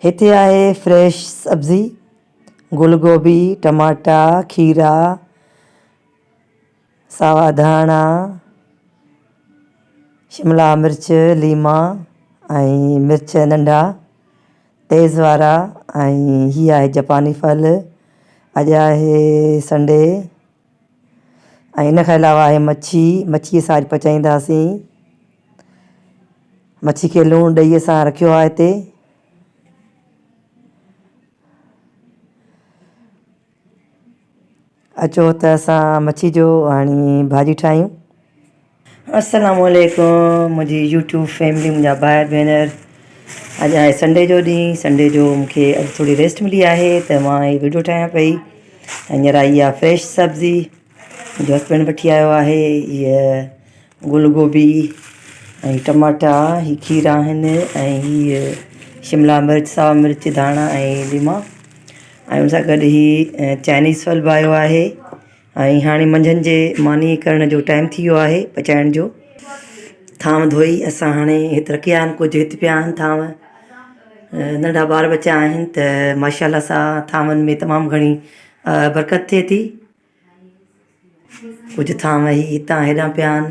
هتي آهي فريش سبزي، گل گوبي، ٽماٽا، کيرا، ساوا ڌاڻا، شملا مرچ، ليما ۽ مرچ ننڍا تيز وارا ۽ هي آهي جپاني ڦل. اڄ آهي سنڊي ۽ ان کان علاوه آهي مڇي، مڇي اسان اڄ پچائينداسين. مڇي کي لوڻ ڏهي سان رکيو آهي هتي. اچو ته اسان مڇي جو هاڻي ڀاڄي ٺاهيون. السلام عليڪم منهنجي يوٽيوب فيملي منهنجا ڀائر ڀينر اڄ آهي سنڊي جو ڏينهن سنڊي جو مونکي اڄ ٿوري ريسٽ ملي آهي ته مان هي ويڊيو ٺاهيان پئي هينئر آئي آهي فريش سبزي منهنجو هسبينڊ وٺي آيو آهي هيء گل گوبي ۽ ٽماٽا هي کير آهن ۽ هيء شملا مرچ ساوا مرچ ڌاڻا ۽ ليما ۽ ان سان گڏ هي چائنيز ڦل به آيو آهي ۽ هاڻي منجهند جي ماني ڪرڻ جو ٽائيم ٿي ويو آهي پچائڻ جو. ٿانو ڌوئي اسان هاڻي هت رکيا آهن ڪجهه هت پيا آهن ٿانو ننڍا ٻار ٻچا آهن ته ماشاء الله سان ٿانون ۾ تمام گهڻي برڪت ٿئي ٿي. ڪجهه ٿانو هي هتان هيڏانهن پيا آهن.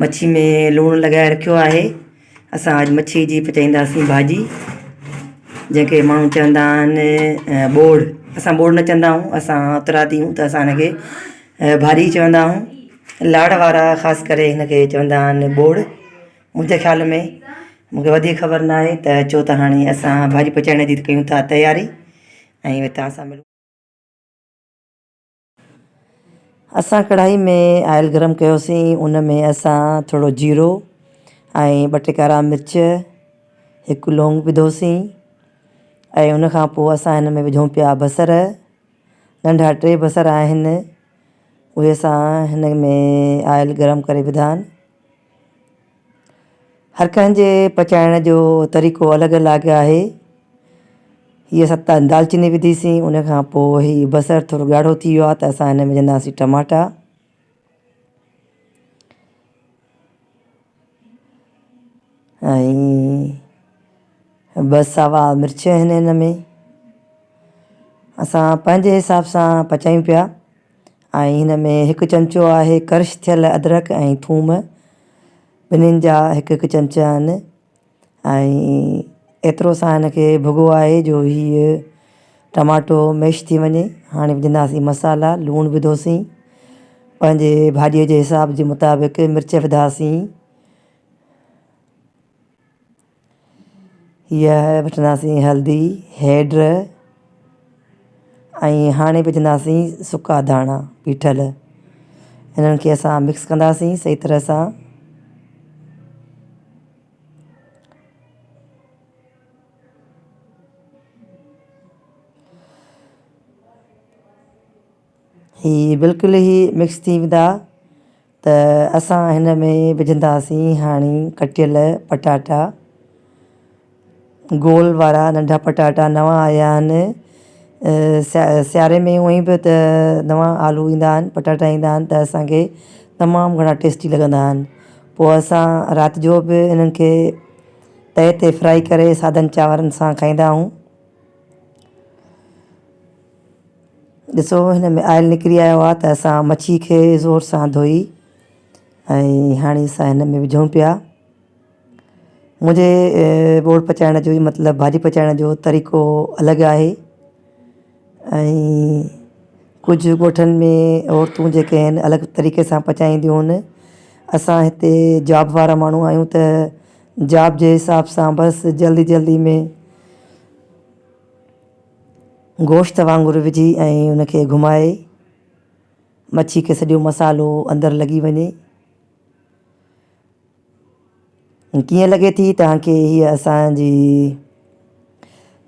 مڇي ۾ لوڻ لڳائي رکيو آهي. اسان اڄ مڇي جي پچائينداسين ڀاڄي جنهن کي ماڻهو چوندا آهن ٻوڙ. اسان ٻوڙ نه چوندا آهيون اسان اترادي آهيون ته اسان هن کي ڀاڄي چوندا آهيون. لاڙ وارا خاص ڪري هن کي چوندا آهن ٻوڙ. منهنجي خيال ۾ مون کي وڌيڪ خبر نه آهي ته اچو ته هاڻي اسان ڀاڄي پچائڻ جي ڪيون ٿا تياري ۽ توهان سان ملون. اسان ڪڙهائي ۾ آئل گرم ڪيوسين ان ۾ اسان ٿورو جيرو ۽ ٻه ٽي ڪارا مرچ هڪ لونگ وڌوسين ۽ ان کان پوء اسان هن ۾ وجهون پيا بصر ننڍا ٽي بصر آهن اهي اسان هن ۾ آئل گرم ڪري وڌا آهن. هر ڪنهن جي پچائڻ جو طريقو الڳ الڳ آهي. هيء اسان دالچيني وڌيسين ان کان پوء هي بصر ٿورو ڳاڙهو ٿي ويو آهي ته اسان هن ۾ وجهنداسين ٽماٽا. ۽ ٻه ساوا مرچ آهن هن ۾. اسان پنهنجي حساب سان پچايون پيا. ۽ هن ۾ هڪ چمچو آهي ڪرش ٿيل ادرڪ ۽ ٿوم ٻنهين جا هڪ هڪ چمچا آهن ۽ ايترو اسان هن کي ڀڳو آهي جو هيء ٽماٽو ميش ٿي وڃي هاڻي وجهنداسين مصالحا لوڻ وڌوسين پنهنجي ڀاڄيء جي حساب جي مطابق مرچ وڌاسين. هيء وٺنداسين هلدي، هيڊ ۽ هاڻي وجهنداسين سڪا ڌاڻا پيٺل. انهن کي اسان مڪس ڪنداسين صحيح طرح سان. هي بلڪل ئي مڪس ٿي ويندا ته اسان هن ۾ وجهنداسين هاڻي ڪٽيل پٽاٽا گول وارا ننڍا پٽاٽا نوان آيا آهن سياري ۾ هونئن به ته نوان آلو ايندا آهن پٽاٽا ايندا آهن ته اسانکي تمام گهڻا ٽيسٽي لڳندا آهن پوءِ اسان رات جو به انهن کي تئي تي فرائي ڪري سادن چانورن سان کائيندا آهيون. ڏسو هن ۾ آئل نڪري آيو آهي ته اسان مڇي کي زور سان ڌوئي ۽ هاڻي اسان هن ۾ وجهون پيا منهنجي ٻوڙ پچائڻ جو مطلب ڀاڄي پچائڻ جو طريقو الڳ آهي ۽ ڪجهه ڳوٺن ۾ عورتون جيڪي آهن الڳ طريقي سان پچائينديون آهن اسان هتي جاب وارا ماڻهو آهيون ته جاب جي حساب سان بس جلدي جلدي ۾ گوشت وانگر وجهي ۽ ان کي گهمائي مڇي کي سڄو مصالحو اندر لڳي وڃي ڪيئن لڳي ٿي توهان کي هيءَ اسان جي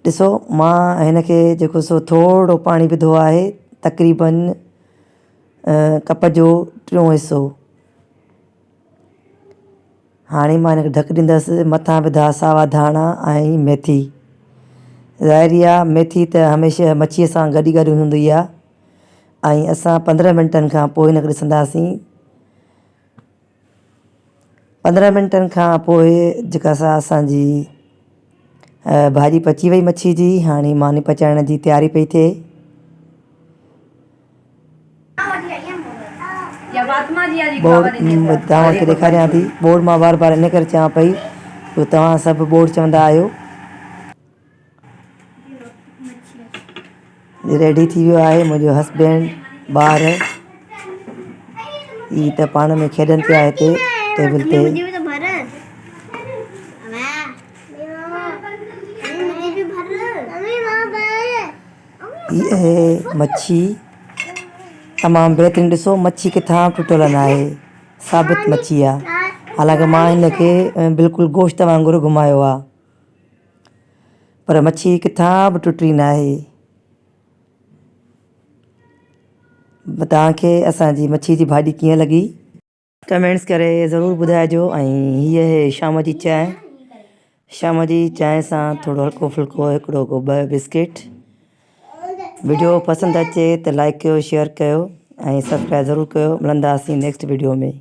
ڏسو مان هن کي جيڪو سو ٿورو پاڻي وڌو آهي تقريبن ڪپ جو ٽيون حصو. هاڻي مان هن کي ڍڪ ڏيندس، مٿان وڌا ساوا ڌاڻا ۽ ميٿي. ظاهري آ ميٿي ته هميشه مڇيء سان گڏ ئي گڏ هوندي آ ۽ اسان 15 منٽن کان پوء هن کي ڏسنداسين. 15 منٽن کان پوء جيڪا سا اسان جي ڀاڄي پچي وئي مڇي جي هاڻي ماني پچائڻ جي تياري پئي ٿئي. ٻوڙ توهان کي ڏيکاريان ٿي ٻوڙ مان بار بار ان ڪري چوان پئي جو توهان سڀ ٻوڙ چوندا آهيو. ريڊي ٿي ويو آهي منهنجو هسبينڊ ٻار هي ته پاڻ ۾ کيڏن پيا هتي ٽيبل تي. هي اهي مڇي تمام بهترين ڏسو مڇي ڪٿان ٽٽل نه آهي ثابت مڇي آهي حالانڪه مان هن کي بلڪل گوشت وانگر گهمايو آهي. پر مڇي ڪٿان به ٽٽي ناهي. توهان کي اسان جي مڇي جي ڀاڄي ڪيئن لڳي؟ ڪمينٽس ڪري ضرور ٻڌائجو ۽ هيء آهي شام جي چانهه شام جي چانهه سان ٿورو هلڪو ڦلڪو هڪڙو ڪو ٻه بسڪيٽ وڊيو پسند اچي ته لائڪ ڪيو شيئر ڪيو ۽ سبسڪرائب ضرور ڪيو ملنداسين نيڪسٽ وڊيو ۾.